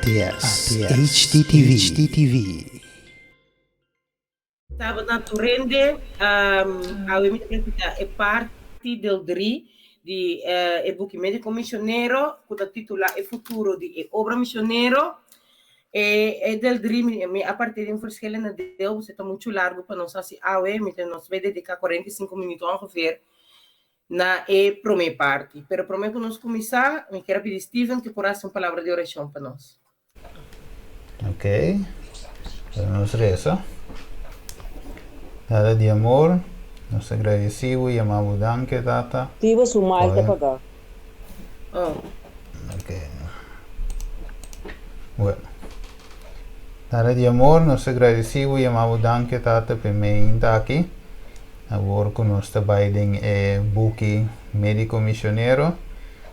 ATS, HDTV, HDTV. Tabata tur hende, awe mi ta presenta e parti del dri di e buki Médico Misionero ku ta titulá E Futuro di e Obra Misionero. E del dri mi a partí den verschillende deel, pasobra ta muchu largu pa nos hasi awe, mi ta nos bai dediká 45 minuto ongeveer na e promé parti. Pero promé ku nos kuminsá, mi kier a pidi Steven ke por hasi un palabra di orashon pa nos. Ok, pero nos resa. Tata di amor, nos ta gradesí bo i yama bo danki, Tata. Tiba su mic ta pagá. Oh. Ok. Bueno. Tata di amor, nos ta gradesí bo i yama bo danki, Tata, p'e meinta aki. Awor ku nos ta bai den e buki Médiko Misionero,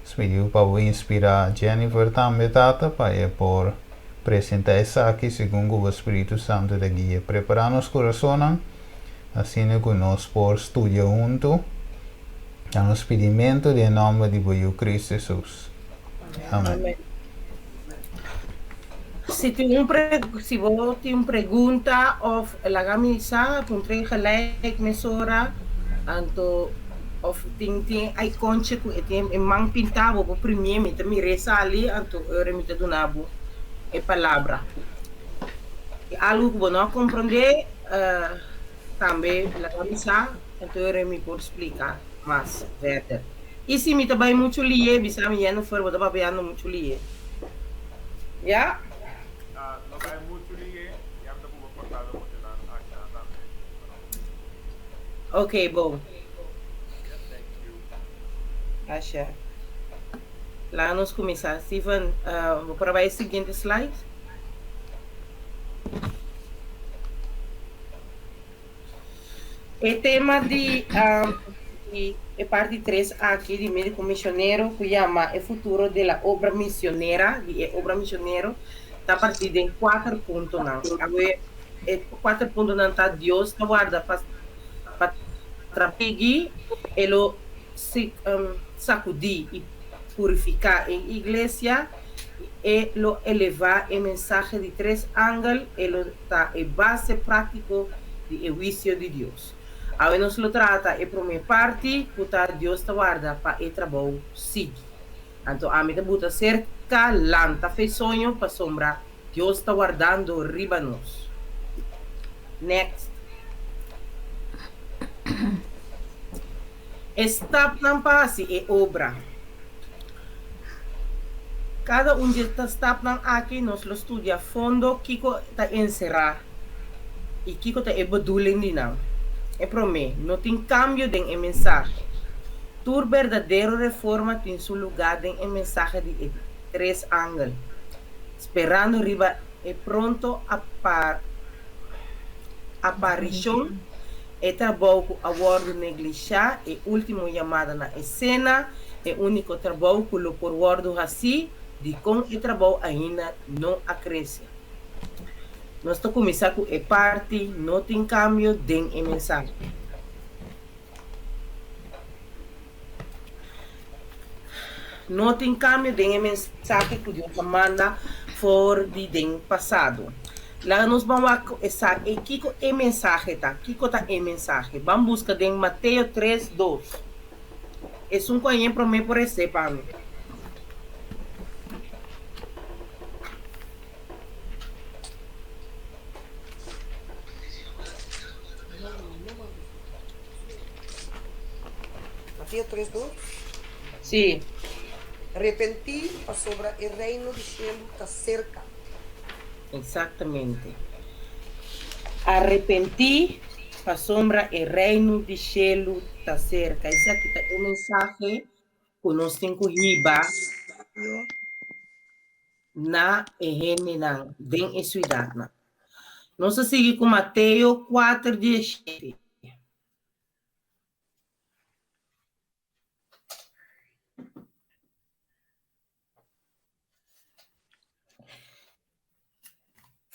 nos pidiu pa bo inspirá Jennifer tambe, Tata, pa e por presentá esaki segun ku bo Spiritu Santu ta guia. Prepará nos kurasonnan asina ku nos por studia huntu. Ta nos pidimentu den e nòmber di bo Yu Kristu Hesus. Amèn. Si tin un pre si bo tin un pregunta of laga mi sa puntr'é gelijk mesora anto of tin tin iconche ku e tin e man pintá bo por primié mi ta mir'é sali anto ora mi ta duna bo e palabra. I algu ku bo no a komprondé tambe laga mi sa anto ora mi por splika mas verder. I si mi ta bai muchu lié, bisa mi Jennifer, bo ta papiando muchu lié. Ya? No bai muchu lié, ya mi ta buba cortado muchanan akinan tambe. Ok, bon. Ya, thank you. Asha. Laga nos cuminsa. Steven, bo por a bai e siguiente slide? E tema di e parti tres aki di Médico Misionero ku yama E Futuro de la Obra Misionera, di e Obra Misionero, ta partí den kuater puntonan. Awe e kuater puntonan ta Dios ta warda pa pa trabigi, e lo sakudí i purifiká e iglesia, e lo elevá e mensahe di tres angel, e lo ta e base práktiko di e huisio di Dios. Awe nos lo trata e promé parti, ku ta Dios ta warda pa e trabou sigui. Anto ami ta buta serka lanta fe soño pasobra Dios ta wardando riba nos. Next. E stapnan pa hasi e obra. Kada un di e stapnan aki nos lo studia a fondo kiko ta enserá i kiko ta e bedoeling di nan. E promé, no tin kambio den e mensahe. Tur berdadero reforma tin su lugá den e mensahe di e tres angel, sperando riba e pronto aparishon. E trabou ku a wòrdu neglishá, e último yamada na esena, e úniko trabou ku lo por wòrdu hasí, dikon e trabou ainda no a krese? Nos ta kuminsá ku e parti No tin kambio den e mensahe. No tin kambio den e mensahe ku Dios a manda for di den pasado. Laga nos ban wak ku esaki ei kiko e mensahe ta. Kiko ta e mensahe? Ban buska den Mateo tres, dos. Esun ku a yen promé por esei pa mi. Mateo 3, 2. Sí. Repentí, pasobra e reino di shelu ta serka. Exactamente. Arepentí, pasobra e reino di shelu ta serka. Esaki ta e mensahe ku nos tin ku hiba na e hendenan den e siudatnan. Nos a sigui ku Mateo kuater diesshete.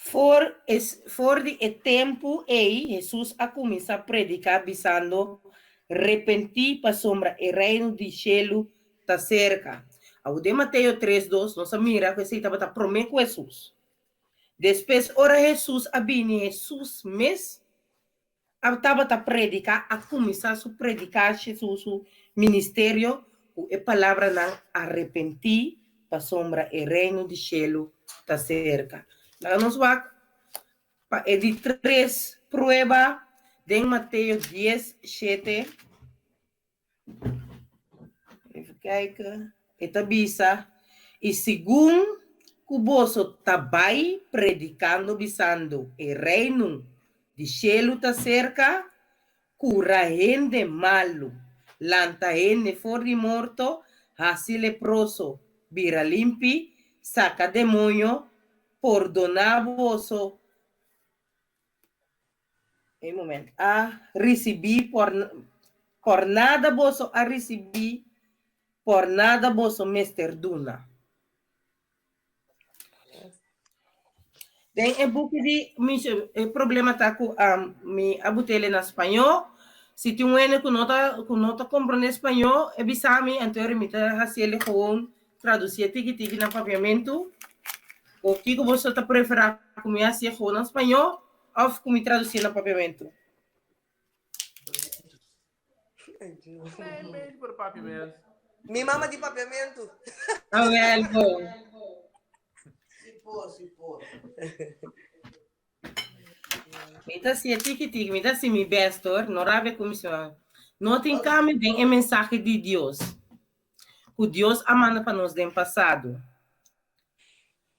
For es for di e tempu ei Hesus a kuminsá prediká bisando, Repentí, pasobra e Reino di shelu ta serka. Awor den Mateo tres dos nos a mira ku esei tabata promé ku Hesus. Despues ora Hesus a bini Hesus mes a tabata prediká, a kuminsá su predikashi, su su ministerio ku e palabranan arepentí pasobra e reino di shelu ta serka. Laga nos wak pa e di tres prueba den Mateo dies shete. Even kijken. E ta bisa, I segun ku boso ta bai predikando bisando, E Reino di shelu ta serka, kura hende malu, lanta hende for di morto, hasi leproso bira limpi, saka demoño, pordoná boso Un moment. A risibí por, por nada boso a risibí, por nada boso mester duna. Den e buki di mi, e problema ta ku um, mi a butele na spañó. Si tin un hende ku no ta, ku no ta komprondé spañó, e bisa mi, anto mi ta hasiele gewoon Traducié tiki tiki na papiamentu. O kiko boso ta preferá ku mi hasié gewoon na spañó òf ku mi traducié na papiamentu? Nee, beetje por papiamento. Mi mama di papiamentu. Ah, wel, bon. Si por, si por. Mi ta hasié tiki tiki, mi ta hasi mi best hoor, no rabia ku mi señor. No tin kambio den e mensahe di Dios. Ku Dios a manda pa nos den pasado.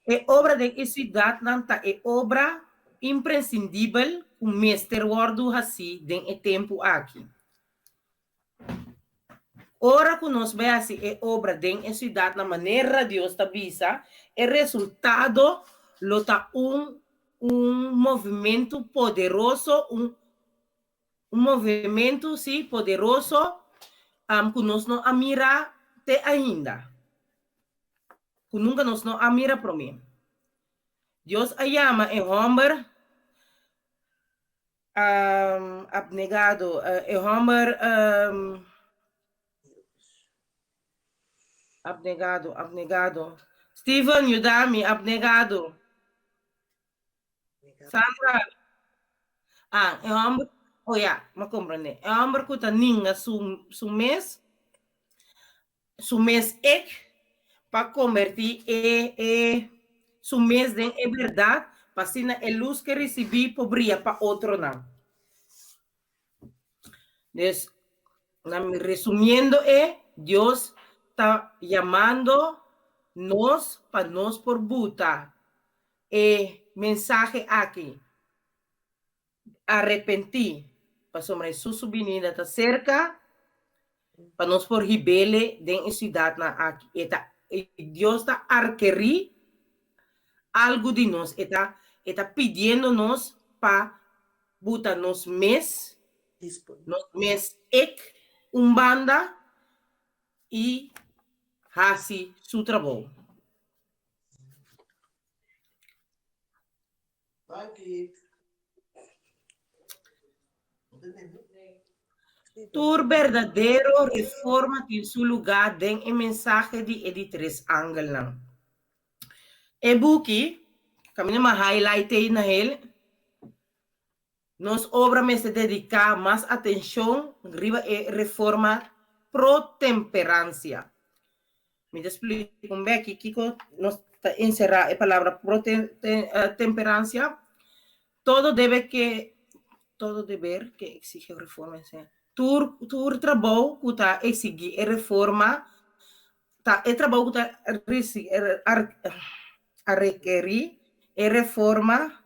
E obra den e siudatnan ta e obra impresindibel ku mester wòrdu hasí den e tempu aki. Ora ku nos bai hasi e obra den e siudatnan manera Dios ta bisa, e resultado lo ta un un movimentu poderoso, un Un movementu, sí, poderoso, ku nos no a mira te ainda, ku nunka nos no a mira promé. Dios a yama e hòmber abnegado, e hòmber abnegado, abnegado. Steven, yuda mi, abnegado. Sandra, ah, e homber, oh ya, m'a comprende. E homber ku ta ninga su, su mes, su mes ek, pa converti e, e, su mes den e berdad, pa asina e luz ke ricibi por bria pa otronan. Dus, na resumiendo e, Dios ta yamando nos pa nos por buta e mensahe aki, Arepentí, pasobra Hesus su binida ta serka, pa nos por hib'Ele den e siudatnan aki. E ta, Dios ta arkerí algu di nos, E ta, E ta pidiendo nos pa buta nos mes, nos mes ek un banda i hasi Su trabou. Tur berdadero reforma tin su lugá den e mensahe di e di tres angelnan. E buki, kaminda mi a highlight ei na el, Nos obra mester dediká mas atenshon riba e reforma pro-temperansia. Mi ta splika un beki kiko nos ta enserá e palabra pro-temperansia. Todo debe ke todo deber ke eksige reforma tur tur trabou ku ta eksigí e reforma ta e trabou ku ta a rekerí e reforma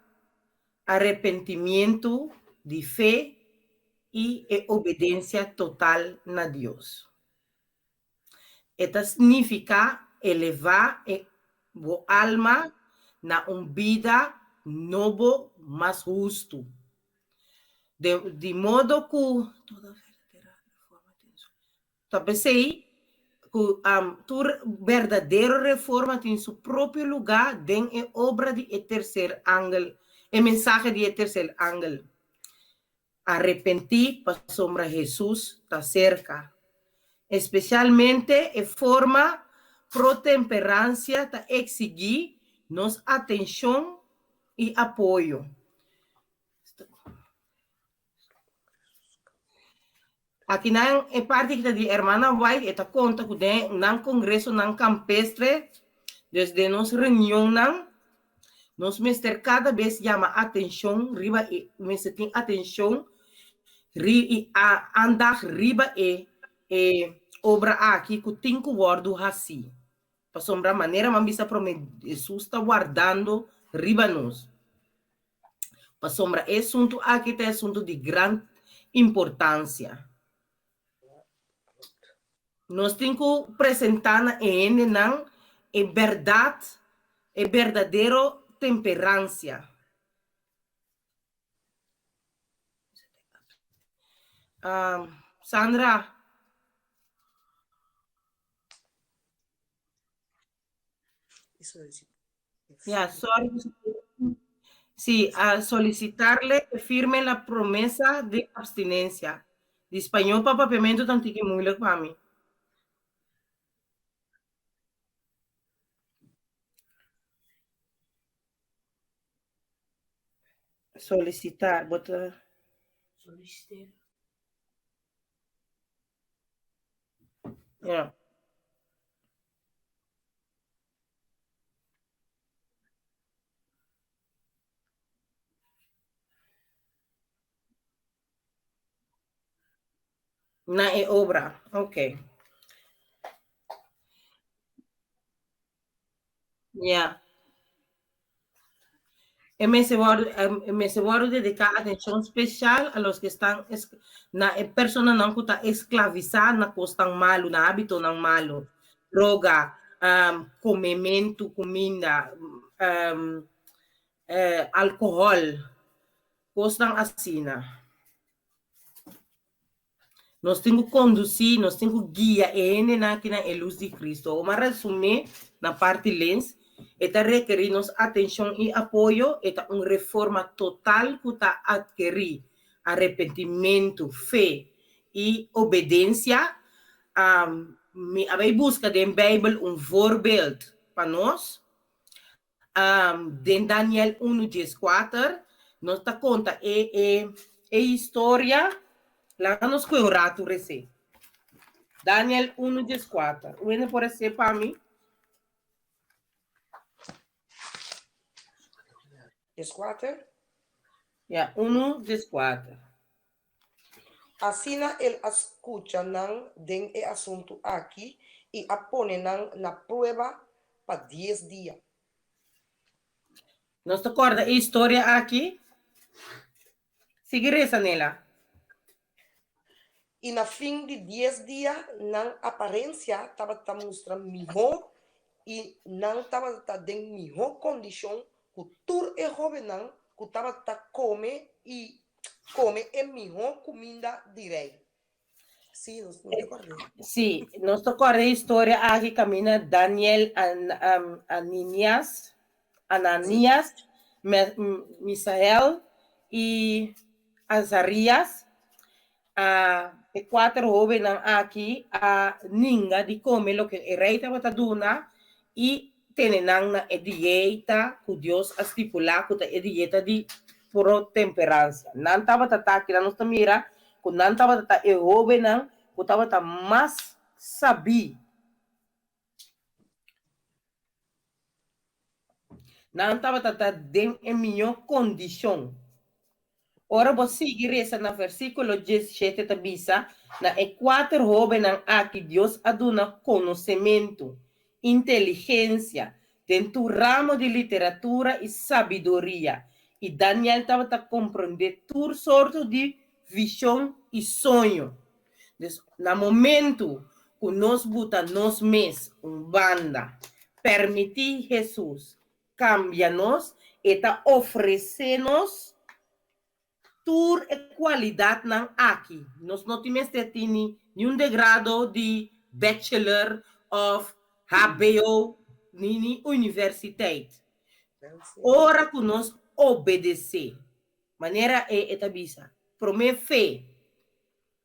arepentimientu di fe i e obedensia total na Dios. E ta signifiká elevá e bo alma na un bida nobo mas hustu. De di modo ku Ta p'esei ku tur berdadero reforma tin su propio lugá den e obra di e terser angel, e mensahe di e terser angel, Arepentí pasobra Hesus ta serka. Espesialmente e forma pro-temperansia ta eksigí nos atenshon i apoyo. Akinan e parti ki ta di Hermana White e ta konta ku den nan kongresonan kampestre, dus den nos reunionnan, nos mester kada bes yama atenshon riba e mester tin atenshon ri i aandag riba e e obra aki ku tin ku wòrdu hasí. Pasobra manera mi a bisa promé Hesus ta wardando riba nos. Pasobra e asuntu aki ta e asuntu di gran importansia. Nos tin ku presentá na e hendenan e bèrdat, e berdadero temperansia. Sandra. Ya, sorry. Sí, a solicitarle que firme la promesa de abstinencia. Di spañó pa papiamentu ta un tiki moeilijk pa mi. Solicitar, bo ta. Ja. Na e obra, ok. Ja. E mester wòrdu e mester wòrdu dediká atenshon spesial a los ke stan na e personanan ku ta esklavisá na kosnan malu, na hábitonan malu, droga, komementu, kuminda, alkohòl, kosnan asina. Nos tin ku kondusí, nos tin ku guia e hendenan aki na e lus di Cristo. Oma resumé na parti lens, e ta rekerí nos atenshon i apoyo, e ta un reforma total ku ta atkerí arepentimentu, fe i obedensia. Mi a bai buska den Beibel un voorbeeld pa nos. Den Daniel unu dieskuater nos ta konta e e e historia. Laga nos kue un ratu resé. Daniel unu dieskuater. Un hende por resé pa mi? Dieskuater? Ya, unu dieskuater. Asina el a skucha nan den e asuntu aki i a pone nan na prueba pa dies dia. Nos ta kòrda e historia aki? Sigui resa, Nela. I na fin di dies dia nan aparensia tabata mustra mihó i nan tabata den mihó kondishon ku tur e hóbennan ku tabata kome i kome e mihó kuminda di rei. Sí, nos por rekord'é. Sí, nos ta kòrda e historia aki kaminda Daniel, Aninias, Ananias, Misael i Azarias, a e kuater hóbennan aki a ninga di kome loke e rei tabata duna i tene nan na e dieta ku Dios a stipulá ku ta e dieta di pro temperansia. Nan tabata ta, kila nos ta mira ku nan tabata ta e hóbennan ku tabata mas sabí. Nan tabata ta den e mihó kondishon. Ora bo sigui resa na versíkulo diesshete ta bisa, Na e kuater hóbennan aki Dios a duna konosementu, inteligensia, den tur ramo di literatura i sabiduria, i Daniel tabata komprondé tur sorto di vishon i soño. Dus, na momentu ku nos buta nos mes un banda, permití Hesus kambia nos, e ta ofresé nos tur e kualidatnan aki. Nos no tin mester tini niun degrado di bachelor òf hbo ni ni universiteit. Ora ku nos obedesé, manera e e ta bisa, promé fe,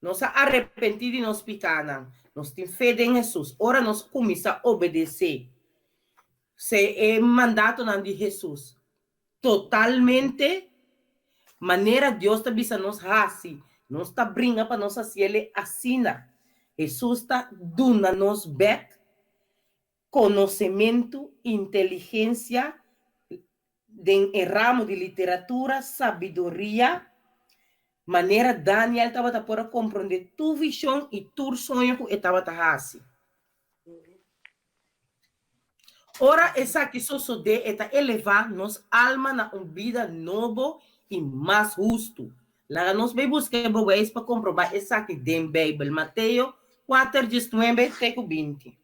nos a arepentí di nos pikánan. Nos tin fe den Hesus. Ora nos kuminsá obedesé se e mandatonan di Hesus totalmente, manera Dios ta bisa nos hasi, nos ta bringa pa nos hasiel asina. Hesus ta duna nos bèk konosementu, inteligensia den e ramo di literatura, sabiduria, manera Daniel tabata por a komprondé tur vishon i tur soño ku e tabata hasi. Ora esaki sosodé, e ta elevá nos alma na un bida nobo i mas hustu. Laga nos bai buska e bewijs pa komprobá esaki den Beibel. Mateo kuater, diesnuebe te ku binti.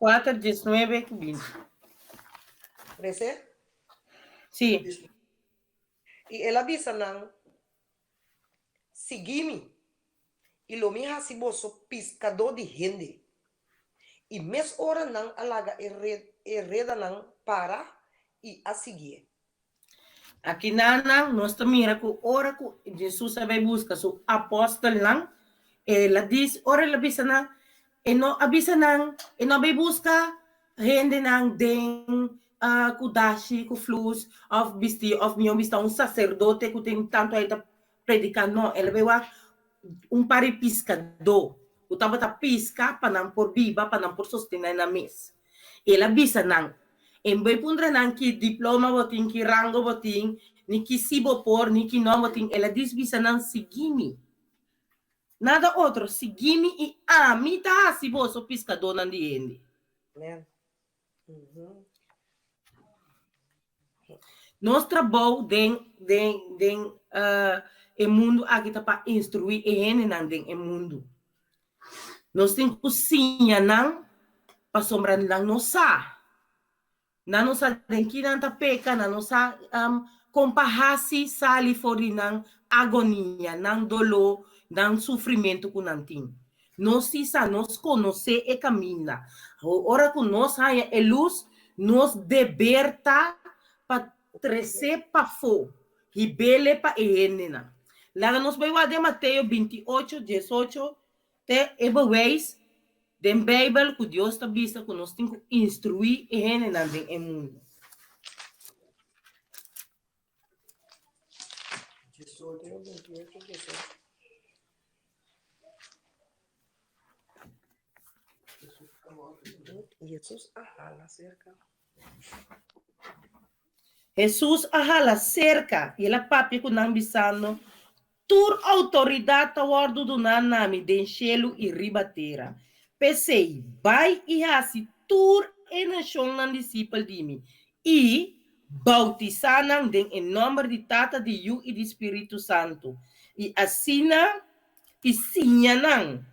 Kuater, diesnuebe ku binti. Trese? Sí. I el a bisa nan, Sigui mi, i lo mi hasi boso piskadó di hende. I mes ora nan a laga e redanan para i a siguié. Akinanan nos ta mira ku ora ku Jesus a bai buska su apòstelnan, el a dis, ora el a bisa nan, e no a bisa nan, e no a bai buska hendenan den ku dashi, ku flus, òf bistí, òf mihó bista un saserdote ku tin tantu ai ta prediká, no, el a bai wak un par di piskadó ku tabata piska pa nan por biba, pa nan por sostené nan mes. El a bisa nan, En bai puntra nan ki diploma bo tin, ki rango bo tin, ni ki si bo por, ni ki no bo tin. El a dis bisa nan, Sigui mi. Nada otro, sigui mi i ami ta hasi boso piskadónan di hende. Amen. Nos trabou den den den e mundu aki ta pa instruí e hendenan den e mundu. Nos tin ku siña nan pasobra nan no sa. Nan no sa den ki nan ta peka, nan no sa kon pa hasi sali for di nan agonia, nan doló, nan sufrimentu ku nan tin. Nos si sa, nos konosé e kaminda. Ora ku nos haña e lus, nos deber ta pa tres'é pafó, hib'é pa e hendenan. Laga nos bai wak den Mateo binti ocho, diesocho te e bewijs den Beibel ku Dios ta bisa ku nos tin ku instruí e hendenan den e mundu. Hesus a hala serka. Hesus a hala serka i el a papia ku nan bisando, Tur outoridat ta wòrdu duná na mi den shelu i riba tera. P'esei, bai i hasi tur e nashonnan disipel di mi, i boutisá nan den e nòmber di Tata, di Yu i di Spiritu Santu, i asina i siña nan.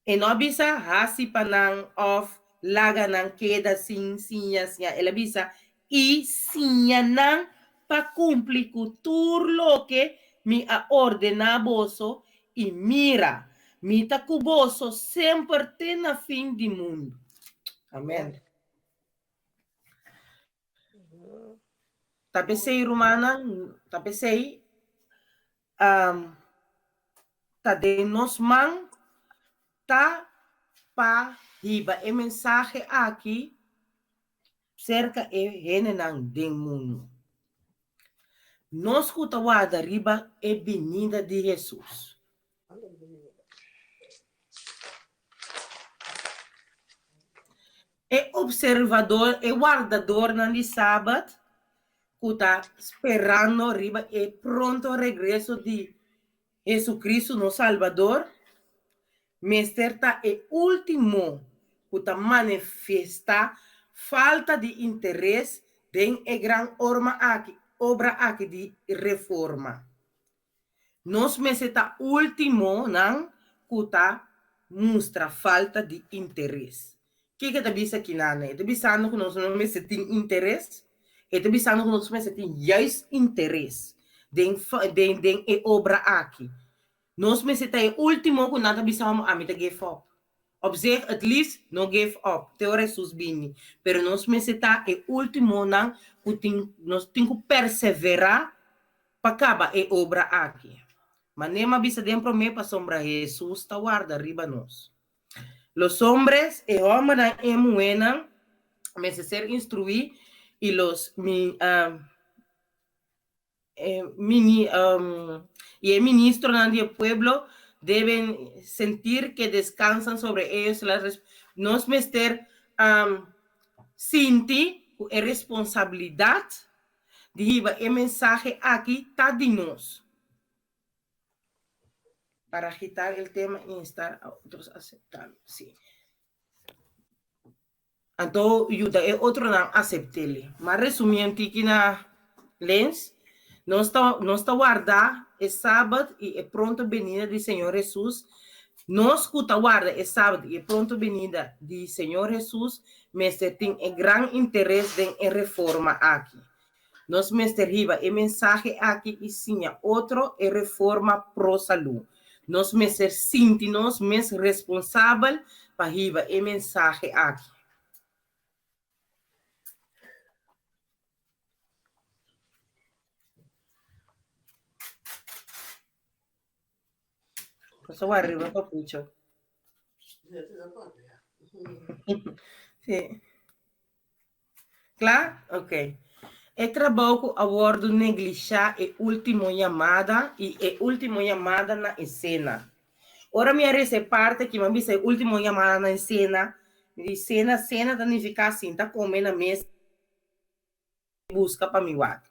E no a bisa hasi pa nan òf laga nan keda sin siña siña. El a bisa i siña nan pa kumpli ku tur loke mi a ordená boso, i mira, mi ta ku boso semper te na fin di mundu. Amèn. Ta p'esei, rumannan, ta p'esei, ta den nos man ta pa hiba e mensahe aki serka e hendenan den mundu. Nos ku ta warda riba e binida di Hesus. E observador, e wardadornan di Sabat ku ta sperando riba e pronto regreso di Hesucristo nos Salbador, mester ta e último ku ta manifestá falta di interes den e gran orma aki, obra aki di reforma. Nos mester ta últimonan ku ta mustra falta di interes. Kiko e ta bisa kinan? E ta bisando ku nos no mester tin interes? E ta bisando ku nos mester tin juist interes den den den e obra aki. Nos mester ta e último ku nan ta bisa homo ami ta give up. Op zich het liefst no give up te ora Hesus bini, pero nos mester ta e últimonan ku tin nos tin ku perseverá pa kaba e obra aki. Manera mi a bisa den promé pasobra Hesus ta warda riba nos. Los hombres, e hòmbernan i e muhénan mester ser instruí i los mi E mini y e ministronan di e pueblo deben sentir que descansan sobre ellos las res Nos mester sinti cu e responsabilidad di hiba e mensahe aki ta di nos. Para agitar el tema y instar a otros a aceptarlo. Sí. Anto yuda e otronan asept'el. M'a resumí un tiki na lens, Nos ta nos ta warda e Sabat i e pronto benida di Señor Hesus. Nos ku ta warda e Sabat i e pronto benida di Señor Hesus mester tin e gran interes den e reforma aki. Nos mester hiba e mensahe aki i siña otro e reforma pro salú. Nos mester sinti nos mes responsabel pa hiba e mensahe aki. Nos a wak riba papucho. Sí. Kla? Ok. E trabou ku a wòrdu neglishá e último yamada i e último yamada na esena. Ora mi a resa e parte aki, mi a bisa e último yamada na esena, mi di sena, sena ta nifiká sinta kome na mesa. Buska pa mi wak.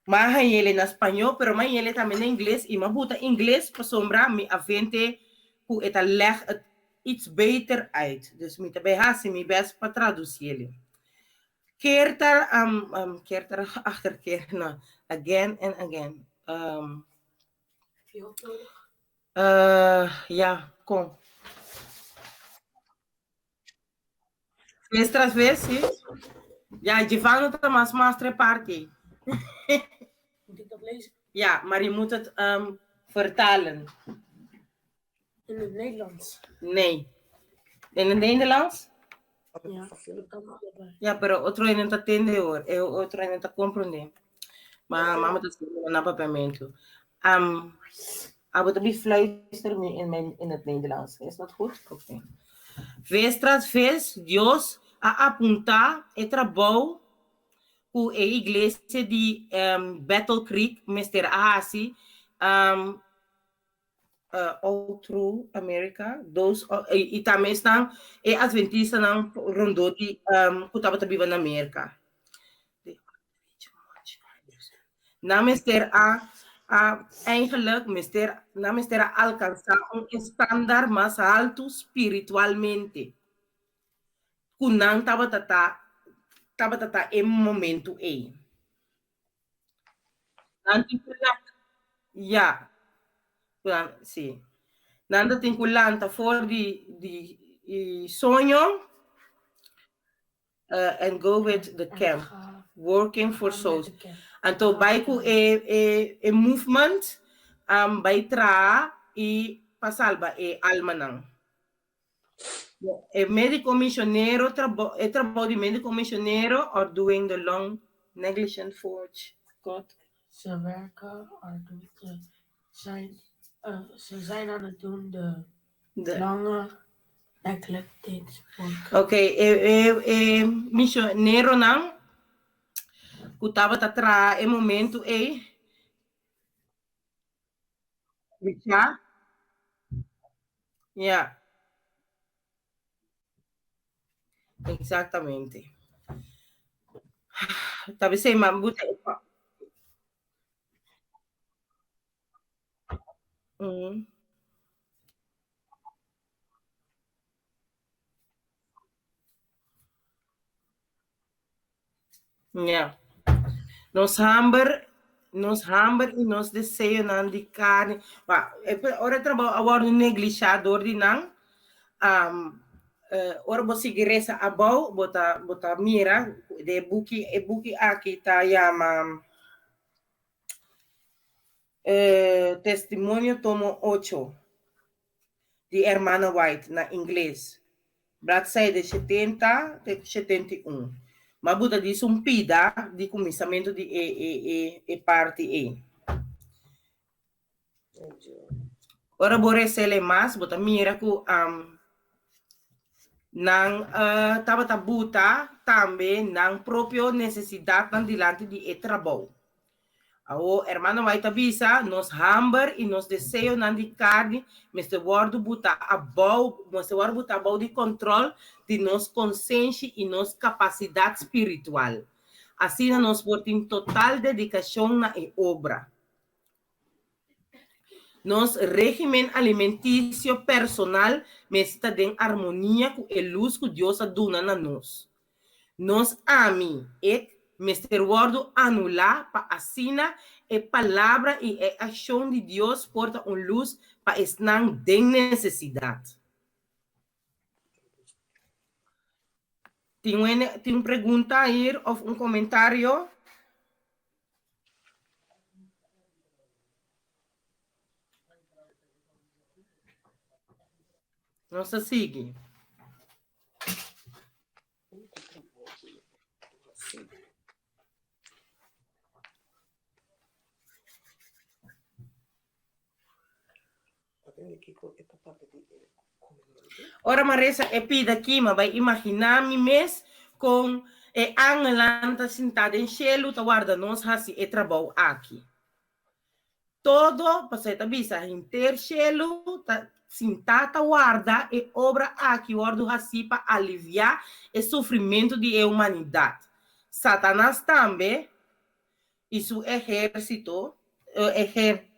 M'a hañ'ele na spañó, pero m'a hañ'ele tambe na ingles i m'a buta ingles pasobra mi a vente ku e ta lèg et iets beter uit. Dus mi ta bai hasi mi bèst pa tradusiele. Keer ta keer ta achter keer, no, again and again. Ya, kon? Vez tras vez, sí. Ja, Giovanni ta mas mas tre party. Moet ik dat lezen? Ja, maar je moet het vertalen. In het Nederlands? Nee. In het Nederlands? Ja, dat kan allebei. Ja, pero otro hende ta tende hoor. E otro hende ta comprende. Maar mama ta scribi na papiamento. Abo ta bi fluister mi in, mijn, in het Nederlands. Is dat goed? Oké. Okay. Ves tras ves, Dios a apuntá e trabou ku e iglesia di um, Battle Creek mester a hasi um, uh, all through America. Those, uh, i, i tambe esnan e adventistanan rondó di um, ku tabata biba na Merka. Nan mester a a eigenlijk mester nan mester a alkansá un estandar mas haltu spiritualmente ku nan tabata ta tabata ta e momentu ei. Nan tin ku lanta ya si nan ta tin ku lanta for di di soño and go with the camp working for souls anto bai ku e e e movement um, bai traha i pa salba e almanan e medico misionero trabou e trabou di medico misionero or doing the long negligent forge God Ze werken or doet ze zijn, ze zijn aan het doen de de lange neglected work. Ok, e e e misioneronan ku tabata traha e momentu ei. Lucha. Ja. Exactamente. Ta besei ma buta e pa. Mm. Ja. Nos hamber, nos hamber i nos deseonan di karni. Ba, e ora e trabou a wòrdu neglishá dor di nan, um, ora bo sigui resa abou, bo ta, bo ta mira de buki, e buki aki ta yama. Testimonio tomo ocho di Hermana White na ingles, bladzijde 70 te 71. Ma bo ta disi un pida di kuminsamentu di e e e e parti ei. Ora bo resele mas, bo ta mira ku nan tabata buta tambe nan propio nesesidatnan dilanti di e trabou. Awor, Hermano White ta bisa, nos hamber i nos deseonan di karni mester wòrdu buta abou, mester wòrdu buta abou di kòntròl di nos konsenshi i nos kapasidat spiritual. Asina nos por tin total dedikashon na e obra. Nos régimen alimentisio personal mester ta den armonia ku e lus ku Dios a duna na nos. Nos ami, ek, mester wòrdu anulá pa asina e Palabra i e akshon di Dios por ta un lus pa esnan den nesesidat. Tin un pregunta hier òf un komentario? Nos ta sigui. Ora mi a resa e pida aki, mi a bai imaginá mi mes kon e angelnan ta sintá den shelu ta warda nos hasi e trabou aki. Todo, pasobra e ta bisa, henter shelu ta sintá ta warda e obra aki wòrdu hasí pa aliviá e sufrimentu di e humanidat. Satanas tambe i su ehérsito, eher,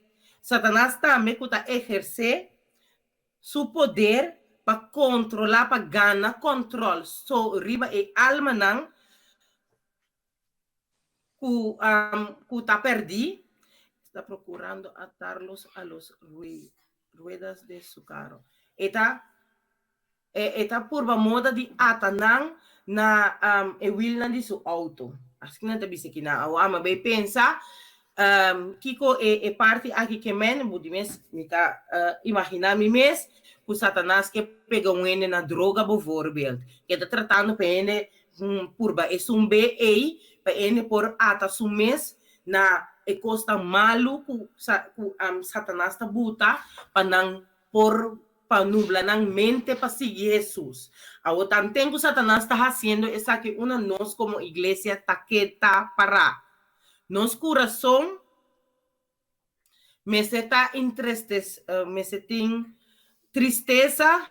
Satanas tambe ku ta ehersé su poder pa kontrolá, pa gana kòntròl so riba e almanan ku, ku ta pèrdí, esta prokurando atarlos a los ruedas de su karo. E ta, e ta purba moda di ata nan na e wielnan di su outo. Asina nan ta bisa ki nan awa. Mi a bay pensa kiko e e parti aki ke men, bo di mes mi ta imagina mi mes ku Satanas ke pega un hende na droga bovoorbeeld. Ke ta tratando pa e hende purba esun be ei pa e hende por ata su mes na e kosnan malu ku ku Satanas ta buta pa nan por pa nubla nan mente pa sigui Hesus. Awor tanten ku Satanas ta hasiendo esaki una nos komo iglesia ta keda pará. Nos kurason mester ta intrestes mester tin tristesa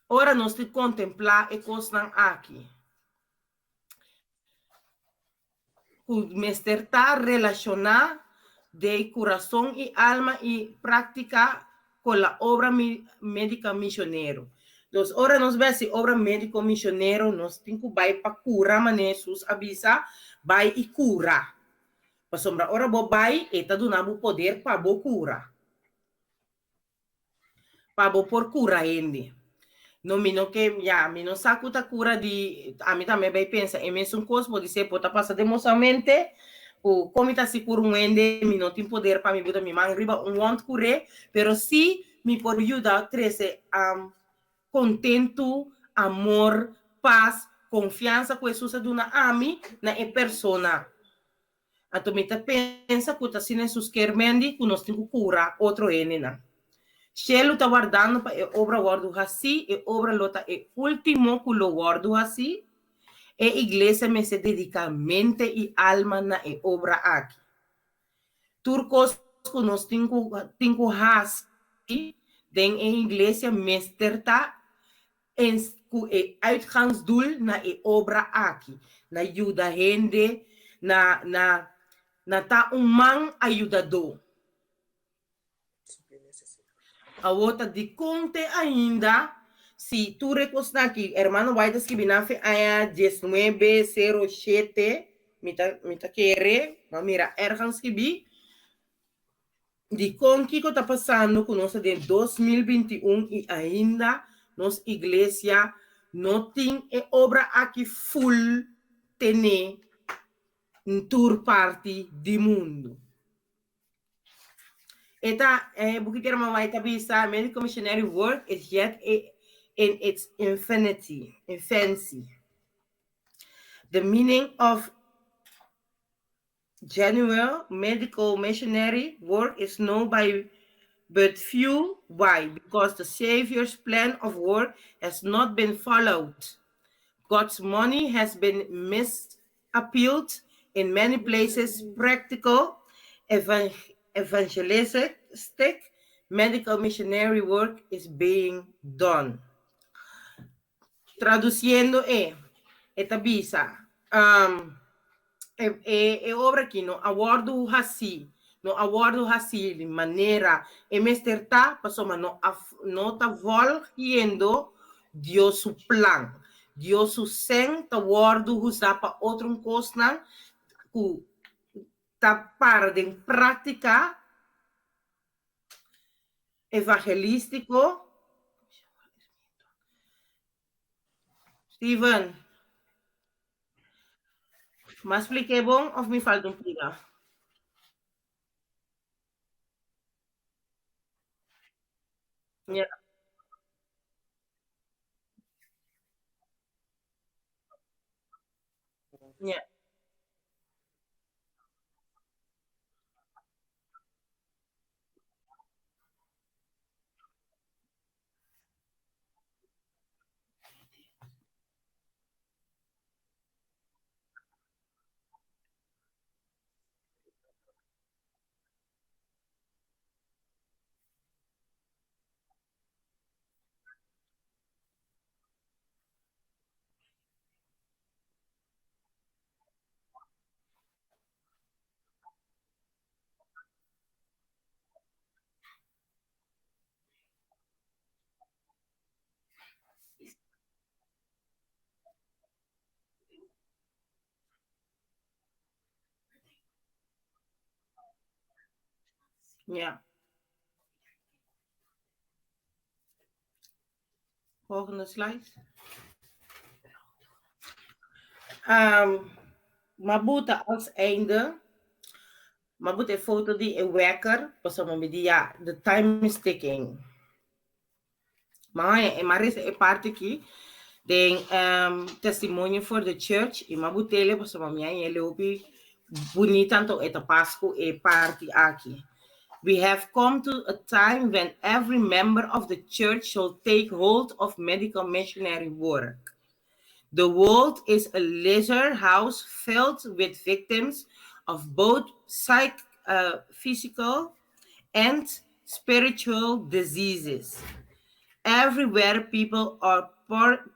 ora nos tin kontemplá e kosnan aki. Ku mester ta relashoná de kurason i alma i práktika kon la obra médika mishonero. Dus ora nos bai hasi obra médiko mishonero nos tin ku bai pa kura manera Hesus a bisa, bai i kura. Pasobra ora bo bai e ta duna bo poder pa bo kura. Pa bo por kura hende. No mi no ke, ya, mi no sa ku ta kura di, ami tambe bai pensa e mesun kos, podisé por ta pasa den mosamente ku kon mi ta hasi kura un hende, mi no tin poder pa mi buta mi man riba un wond kur'é, pero sí mi por yuda trese kontentu, amor, pas, konfiansa ku Hesus a duna ami na e persona. Anto mi ta pensa ku ta asina Hesus kier mendi ku nos tin ku kura otro hendenan. Shelu ta wardando pa e obra wòrdu hasí, e obra lo ta e último ku lo wòrdu hasí. E iglesia mester dediká mente i alma na e obra aki. Tur kos ku nos tin ku tin ku hasi den e iglesia mester ta en ku e uitgangsdoel na e obra aki, na yuda hende, na na na ta un man ayudadó. Awor ta dikon te ainda si tur e kosnan aki, hermano White a skibi nan fe aña diesnuebe sero shete, mi ta mi ta kere, mi a mira ergens skibi, Dikon kiko ta pasando ku nos ta den 2021 i ainda nos iglesia no tin e obra aki full tené? Tur parti di mundu. E ta, e buki Tierra Mama e ta bisa, medical missionary work is yet in its infinity, infancy. The meaning of genuine medical missionary work is known by but few. Why? Because the Savior's plan of work has not been followed. God's money has been misappealed in many places. Practical, evangelistic, medical missionary work is being done. Traduciendo e, e ta bisa, e, e, e obra aki no a wordu hasi, no a wordu hasi di manera e mester ta, pasobra no a, no ta volgiendo Dios su plan. Dios su sen ta wordu usa pa otro kosnan ku ta para den práktika evangelístiko. Steven, m'a spliké bon òf mi falta un pida? Ja. Ja. Ja. Volgende slide. M'a buta als einde, m'a buta e foto di e wekker, pasobra mi di ya, the time is ticking. Ma e m'a resa e parti aki den Testimony for the Church i m'a but'ele pasobra mi a hañ'ele hopi bunita anto e ta pas ku e parti aki. We have come to a time when every member of the church shall take hold of medical missionary work. The world is a leisure house filled with victims of both psych, physical and spiritual diseases. Everywhere people are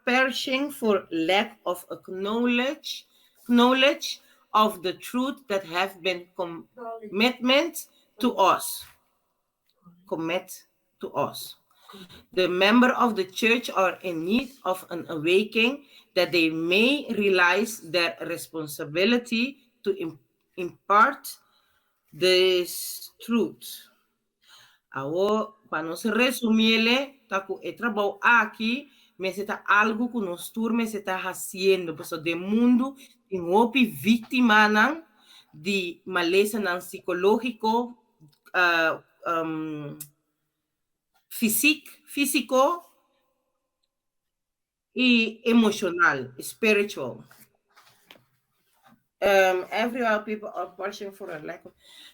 perishing for lack of a knowledge, knowledge of the truth that have been commitment to us. Commit to us. The member of the church are in need of an awakening that they may realize their responsibility to impart this truth. Awor, pa nos resumiele, ta ku e trabou aki mester ta algu ku nos tur mester ta hasiendo, pasobra den mundu tin hopi víktimanan di malesanan sikológiko, fisik, físiko i emoshonal, spiritual. Everywhere people are perishing for a lack of.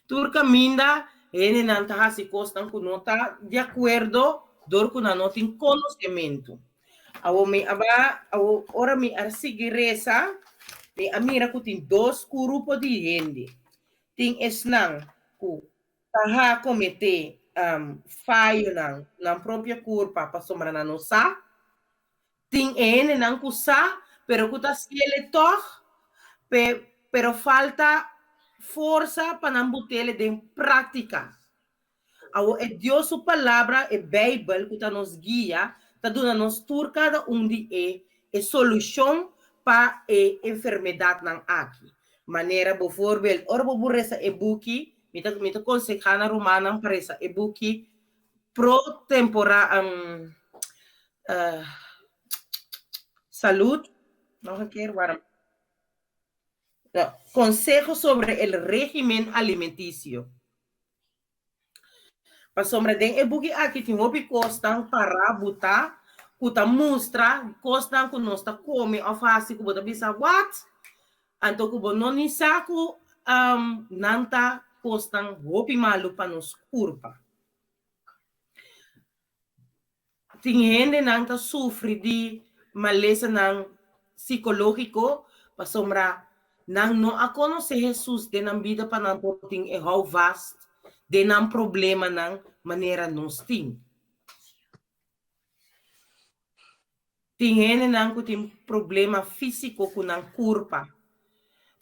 Tur kaminda hendenan ta hasi kosnan ku no ta di akuerdo dor ku nan no tin konosementu. Awor mi a ba, awor ora mi a sigui resa, mi a mira ku tin dos grupo di hende. Tin esnan ku ta ha kometé fayonan nan propio kurpa pasobra nan no sa. Tin e hendenan ku sa, pero ku ta siele tòg, pe, pero falta forsa pa nan butele den práktika. Awor e Dios su Palabra, e Beibel, ku ta nos guia, ta duna nos tur kada un di e e solushon pa e enfermedatnan aki. Manera, bovoorbeeld, ora bo por resa e buki, mi ta mi ta konsehá na rumannan pa resa e buki pro tempora salud, nog een keer, waarom? No, consejo sobre el régimen alimenticio. Pasobra den e buki aki tin hopi kosnan pará butá ku ta mustra kosnan ku nos ta kome òf hasi ku bo ta bisa what? Anto ku bo no ni sa ku nan ta kosnan hopi malu pa nos kurpa. Tin hendenan ta sufri di malesanan sikológiko pasobra nan no a konosé Hesus den nan bida pa nan por tin e houvast den nan problemanan manera nos tin. Tin hendenan ku tin problema físiko ku nan kurpa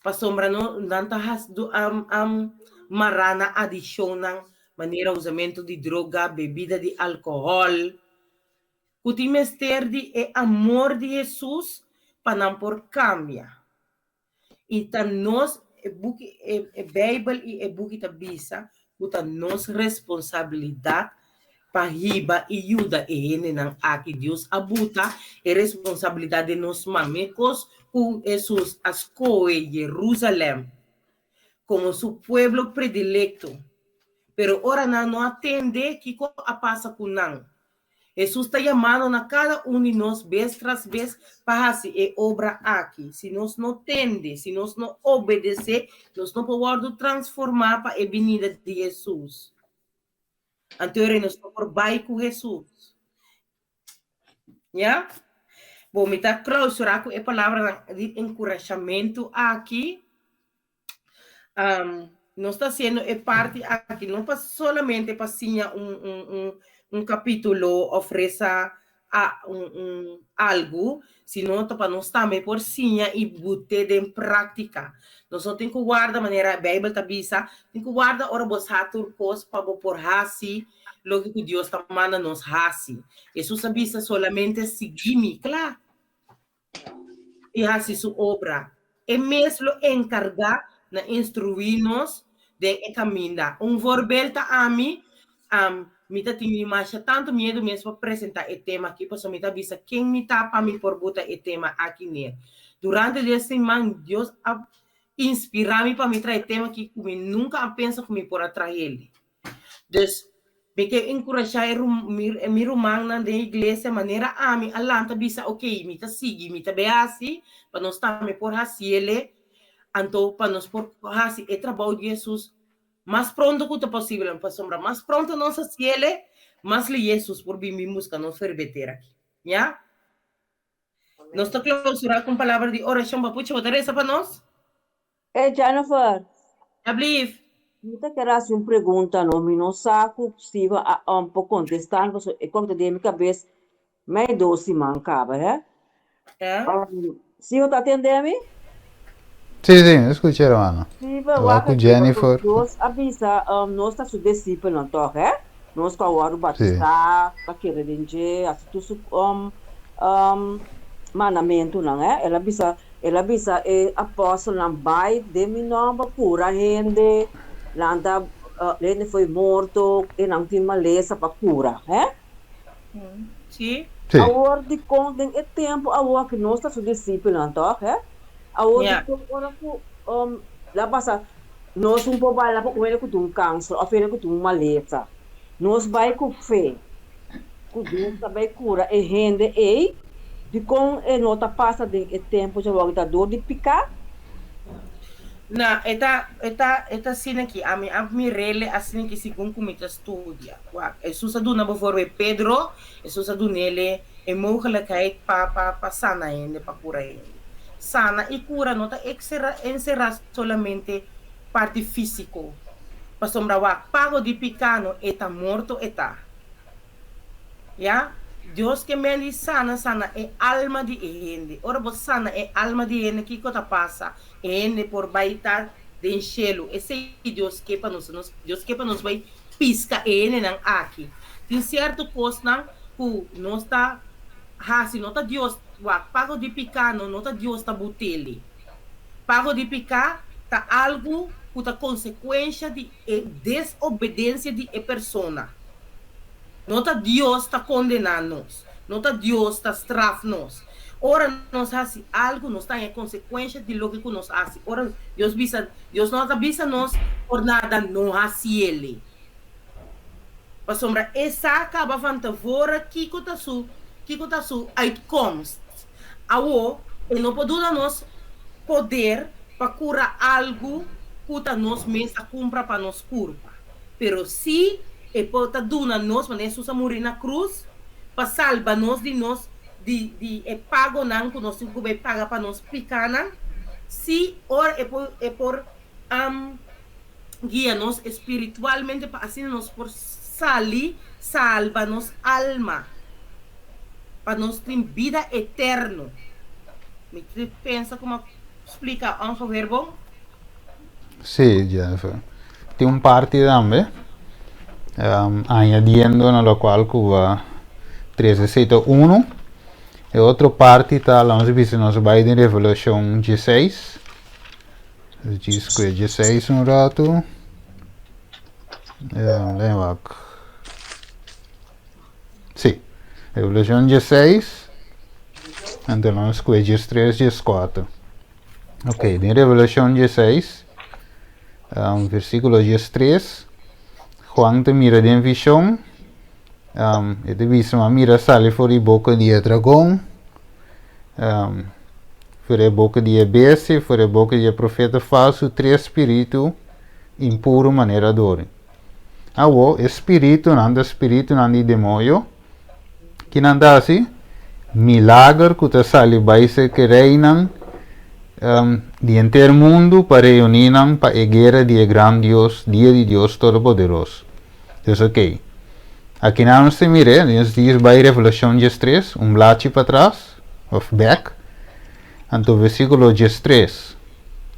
pasobra no nan ta hasi mará na adikshonnan manera usamentu di droga, bebida di alkohòl, ku tin mester di e amor di Hesus pa nan por kambia. I ta nos, e buki, e, e Bijbel i e buki ta bisa ku ta nos responsabilidat pa hiba i yuda e hendenan aki. Dios a buta e responsabilidat den nos man. Mekos ku Hesus a skohe Jerusalèm komo su pueblo predilekto, pero ora nan no a tende, kiko a pasa ku nan? Hesus ta yamando na kada un di nos bes tras bes pa hasi e obra aki. Si nos no tende, si nos no obedesé, nos no por wòrdu transformá pa e binida di Hesus. Anto e nos no por bai ku Hesus. Ya? Bo, mi ta klausurá ku e palabranan di enkurashamentu aki. Um, nos ta haciendo e parti aki no pa solamente pa siña un, un, un, un capítulo of reza a, un, un algo, sino ta pa nos tambe por siña y bute den práctica. Nos no tin ku warda manera Bijbel ta bisa, tin ku warda ora bo sa tur kos pa bo por hasi loke ku Dios ta manda nos hasi. Jesus a bisa solamente sigui mi, kla. i hasi su obra. E mes lo enkargá na instruí nos den e kaminda. Un voorbeeld ta ami, mi ta tin mi masha tantu miedu mes pa presentá e tema aki, pasobra mi ta bisa ken mi ta pa mi por buta e tema aki neer. Durante di e siman Dios a inspirá mi pa mi traha e tema aki ku mi nunka a pensa ku mi por a trah'el. Dus, mi ke enkurashá e mi rumannan den iglesia manera ami a lanta bisa, ok, mi ta sigui, mi ta bai hasi pa nos tambe por hasiele, anto pa nos por hasi e trabou di Hesus mas pronto ku ta posibel, pasobra mas pronto nos hasiele, mas lihé Hesus por bin bin buska nos ferbeter aki. Ya? Nos ta klausurá ku un palabra di orashon. Papuchi, bo ta resa pa nos? Eh Jennifer. Alsjeblieft. Mi ta ker hasi un pregunta no, mi no sa ku Steven a um por kontestá mi pasobra e kos ta den mi kabes mei dos siman kaba he. Ja. Um, Steven ta atendé mi? Sí, sí, mi skucha hermano. Steven, Wak wak ku aki, pasobra Jennifer. Dios a bisa um nos ta su disipelnan tòg he, nos ku a wòrdu Sí. batisá pa kere den dje, hasi tur su um um mandamentunan he, el a bisa El a bisa e apòstelnan, Bai den mi nòmber, kura hende, lanta hende fo'i morto, e nan tin malesa pa kura. Hè? Sí. Sí. Awor, dikon den e tempu awor ku nos ta su disipelnan, tòg? Hè? Awor, Ja. dikon ora ku la pasa, nos un por bai la pa un hende ku tin un kanser òf hende ku tin un malesa, nos bai ku fe ku Dios ta bai kura e hende ei? Dikon e no ta pasa den e tempu djawoki ta dor di piká? Na, e ta, e ta, e ta asina ki ami a mir'el asina ki segun ku mi ta studia. Wak, Hesus a duna bijvoorbeeld Pedro, Hesus a dun'el e mogelijkheid pa, pa, pa sana hende, pa kura hende. Sana i kura no ta eksera, enserá solamente parti físiko. Pasobra wak, pago di piká no e ta morto e ta. Ya, Dios ke men di sana, sana e alma di e hende. Ora bo sana e alma di hende, kiko ta pasa? E hende por bai ta den shelu. Esei Dios ke pa nos. Nos, Dios ke pa nos bai piska e hendenan aki. Tin sierto kosnan ku nos ta hasi, no ta Dios, wak, pago di piká no, no ta Dios ta but'el. Pago di piká ta algu ku ta konsekuensha di e desobedensia di e persona. No ta Dios ta kondená nos. No ta Dios ta straf nos. Ora nos hasi algu, nos ta haña konsekuensha di loke ku nos hasi. Ora Dios bisa, Dios no ta bisa nos por nada no hasi el'e. Pasobra e sa kaba van tevora kiko ta su kiko ta su uitkomst. Awo, e no por duna nos poder pa kura algu ku ta nos mes a kumpra pa nos kurpa. Pero si e por ta duna nos, manera Hesus a muri na krus pa salba nos di nos di di e pagonan ku nos tin ku bai paga pa nos pikanan, si ora e por e por guia nos espiritualmente pa asina nos por sali salba nos alma pa nos tin bida eterno. Mi ta pensa ku mi a splika ongeveer bon. Sí, Jennifer. Tin un parti tambe, añadiendo na locual cu ba trece esey ta uno. E otro parti ta, laat nos bisa, nos bay den Revelacion dieseis. Djis ku e dieseis un ratu. Len wak. Sí. Revelacion dieseis. Anto nos ku e diestres, dieskuater. Ok, den Revelacion dieseis, um, versículo diestres, Juan ta mira den vision, um, e ta bisa, ma mira sali for di boka di e dragon, um, For e boka di e bestia, for e boka di e profeta falsu, tres spiritu impuru manera dori. Awo, e spiritunan ta spiritunan di demoyo, ki nan ta hasi? Milager ku ta sali bai serka e reinan di henter mundu pa reuní nan pa e guera di e gran Dios, dia di Dios Todopoderoso. Dus oké. Akinan nos ta mir'é, nos dies bai Revelashon diestres, un blachi patras. Of bek. Anto versíkulo diestres,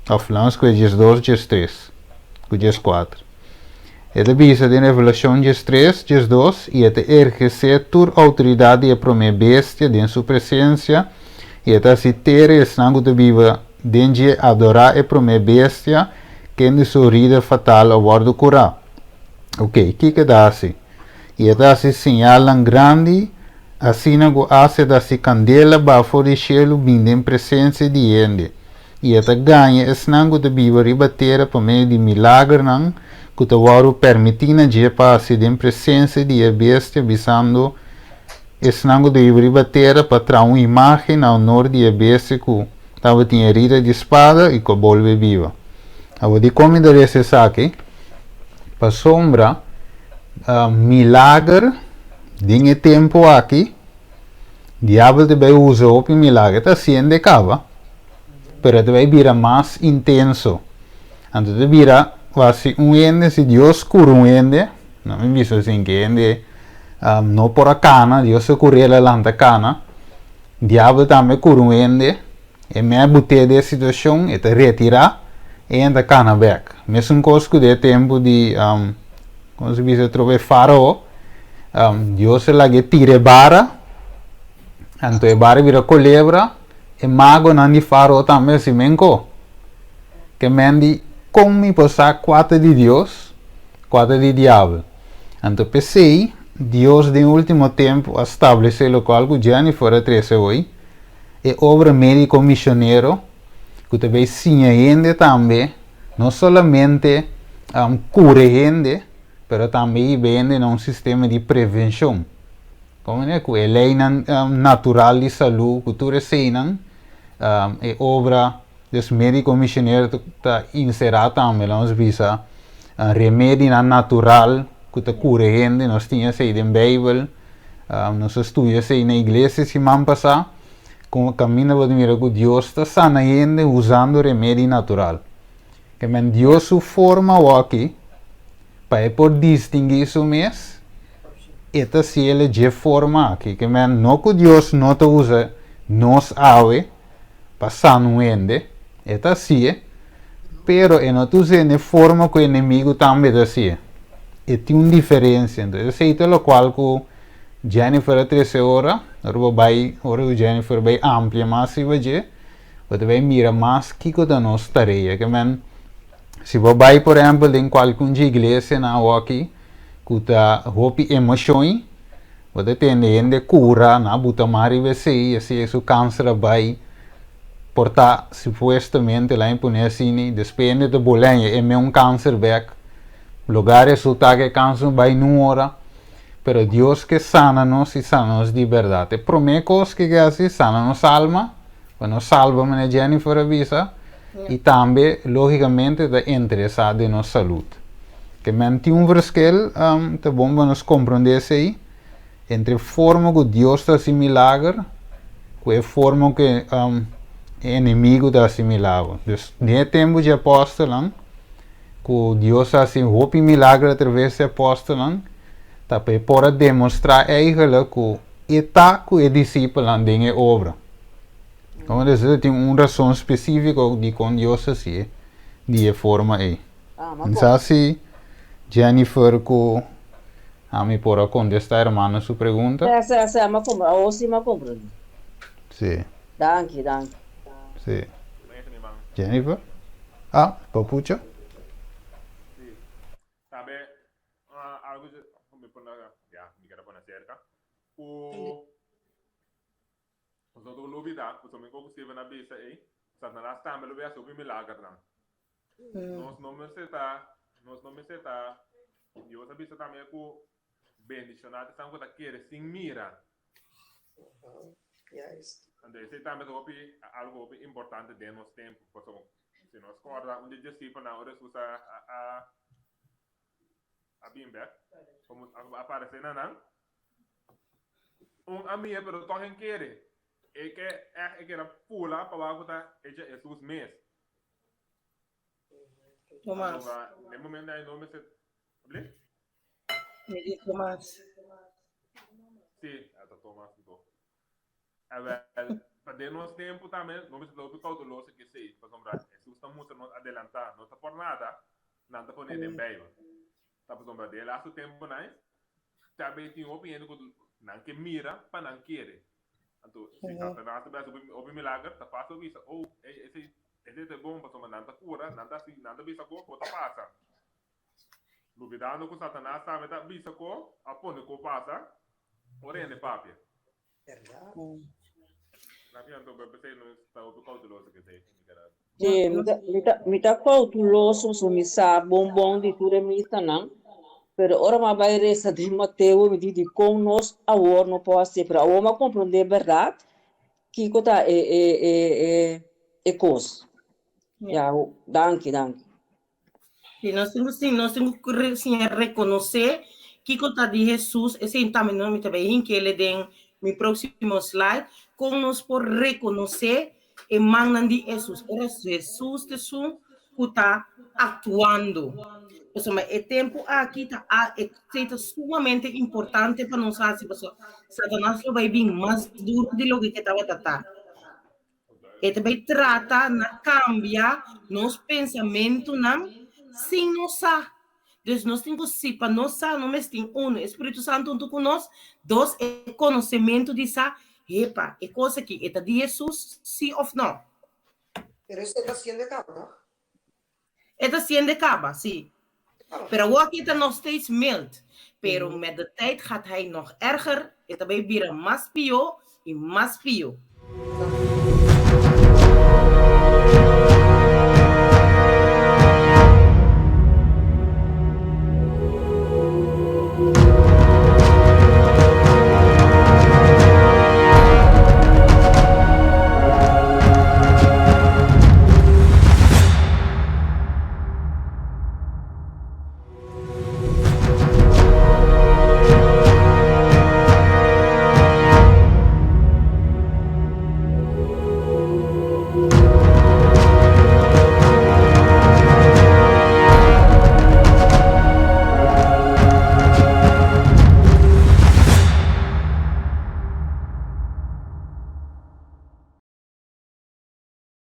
òf laga nos kohe diesdos, diestres ku dieskuater. E ta bisa den Revelashon diestres, diesdos, I e ta ergesé tur outoridat di e promé bestia den su presensia, i e ta hasi tera i esnan ku ta biba den dje adorá e promé bestia, kende su herida fatal a wòrdu kurá. Oké, kiko e ta hasi? I e ta hasi señalnan grandi, asina ku asta e ta hasi kandela baha for di shelu bin den presensia di hende. I e ta gaña esnan ku ta biba riba tera pa medio di milagernan ku ta wòrdu permití na dje pa hasi den presensia di e bestia, bisando esnan ku ta biba riba tera pa traha un imágen na honor di e bestia ku tabatin herida di spada i ku a bolbe biba. Awor, dikon mi ta resa esaki? Pasobra milager den e tempu aki, diabel ta bai usa hopi milager. E ta hasiendo e kaba, pero e ta bai bira mas intenso. Anto ta bira wasi un hende, si Dios kura un hende, no mi bisa asin ke hende no por a kana, Dios a kur'el a lanta kana, diabel tambe kura un hende. E mei but'é den e situashon, e ta retirá i e ta kana bèk. Mesun kos ku den e tempu di, komo se bisa atrobe, e Fárao, Dios a laga e tira e bara, anto e bara bira kolebra, e magonan di Fárao tambe a hasi menko. Ke men di, Kon mi por sa kua ta di Dios, kua ta di diabel? Anto p'esei, Dios den último tempu a stablesé lokual ku Jennifer a trese hoy, e obra médiko misionero ku ta bay siña hende tambe, no solamente kure hende, pero tambe hiba hende na un sistema di prevenshon. Komo manera ku e leinan natural di salú, ku tur eseinan, e obra des médiko misionero ta inserá tambe, laga nos bisa, remedinan natural ku ta kure hende, nos tin esei den Beibel. Nos a studia esei na iglesia siman pasá, kon kaminda bo ta mira ku Dios ta sana hende usando remedi natural. Ke men Dios su forma awor-aki pa e por distinguí su mes, e ta hasiel dje forma aki. Ke men no ku Dios no ta usa nos awe pa sana un hende, e ta hasié, pero e no ta us'é n'e forma ku e enemigu tambe ta hasié. E tin un diferensia. Entonces esei ta lokual ku Jennifer a trese ora, ora bo bai, ora ku Jennifer bai amplia mas riba dje, bo ta bai mira mas kiko ta nos tarea. Ke men, si bo bai por ehèmpel den kualke un dje iglesianan awoki ku ta hopi emoshon. Bo ta tende hende kura, nan a buta man riba esei, esei su kanser a bai. Por ta supuestamente la pone asina, despues hende ta boleña e me un kanser bek. Loga resulta ku e kanser no bai nun ora. Pero Dios ke sana nos i sana nos di bèrdat. E promé kos ke ke hasi, sana nos alma, pa nos salba manera Jennifer a bisa, i tambe lógikamente ta interesá den nos salud. Ke men tin un verschil, ta bon pa nos komprondé esei, entre e forma ku Dios ta hasi milager ku e forma ku e enemigu ta hasi milager. Dus den e tempu dje apòstelnan, ku Dios a hasi hopi milager atraves di e apòstelnan, ta pa e por a demostrá eigentlik ku e ta ku e disipelnan den e obra. Komo ta esei tin un rason spesífiko dikon Dios a hasié di e forma ei. Mi sa si Jennifer ku ami por a kontestá hermano su pregunta. Sè, sè, sè, m'a kompre, awor sí m'a komprendé. Sí. Danki, danki. Sí. Jennifer? Ah, Papucho? Sí. Tambe algo mi pone, ya, mi keda pone acerca. Ku nosotros lo olbida, ku mi ku Steven a bisa ei, Satanás tambe lo bin hasi hopi milagernan. Nos no mester ta, nos no mester ta, Dios a bisa tambe ku bendishoná ta esnan ku ta kere sin mira. Juist. Anto esei tambe ta hopi, algo hopi importante den nos tempu, pasobra si nos kòrda un di e disipelnan ora Hesus a a a bin bèk, komo a aparesé na nan, un a mira pero tòg en kere, e ke ègt e kere fula pa wak ku ta echa Hesus mes. Tomas. Anto na e momento ei no mester, abli? Mi di Tomas. Sí, ta Tomas anto. Awel, pa den nos tempu tambe no mester ta hopi kouteloso ku esei, pasobra Hesus ta mustra nos adelantá, no ta por nada nan ta pone den Beibel. Ta pasobra den e lastu tempunan tambe tin hopi hende ku nan ke mira pa nan kere. Anto, si Satanas ta bai hasi hopi milager, ta fásil bisa, Oh, ey, esei, esei ta bon, pasobra nan ta kura, nan ta hasi, nan ta bisa ku bo ta pasa. Lubidando ku Satanas tambe ta bisa ku a pone ku pasa ora hende papia. Berdad. Snap je? Anto, p'esei nos ta hopi kouteloso ku esei, mi keda. Sí, mi ta, mi ta, mi ta koutuloso pasobra mi sa bon bon di tur e misanan, pero ora mi a bai resa den Mateo mi di dikon nos awor no por hasié, pero awor mi a komprondé bèrdat kiko ta e e e e e kos. Ya, danki, danki. Sí, nos tin ku sí, nos tin ku re, siña rekonosé kiko ta di Hesus, esei tambe no mi ta bai hinkele den mi próksimo slide, kon nos por rekonosé e mannan di Hesus. Ora Hesus ta esun ku ta aktuando. Pasobra e tempu aki ta a e ta sumamente importante pa nos hasi, pasobra Satanas lo bai bin mas duru di loke ke tabata ta. E ta bai trata na kambia nos pensamentunan sin nos sa. Dus nos tin ku si pa nos sa no mes tin uno e Spiritu Santu huntu ku nos, dos e konosementu di sa, hepa, e kos aki e ta di Hesus si òf no. Pero esei ta siende kaba, no? E ta siende kaba, si. Pero awor aki e ta nog steeds mild. Pero met de tijd gaat hij nog erger, e ta bai bira mas pió i mas pió.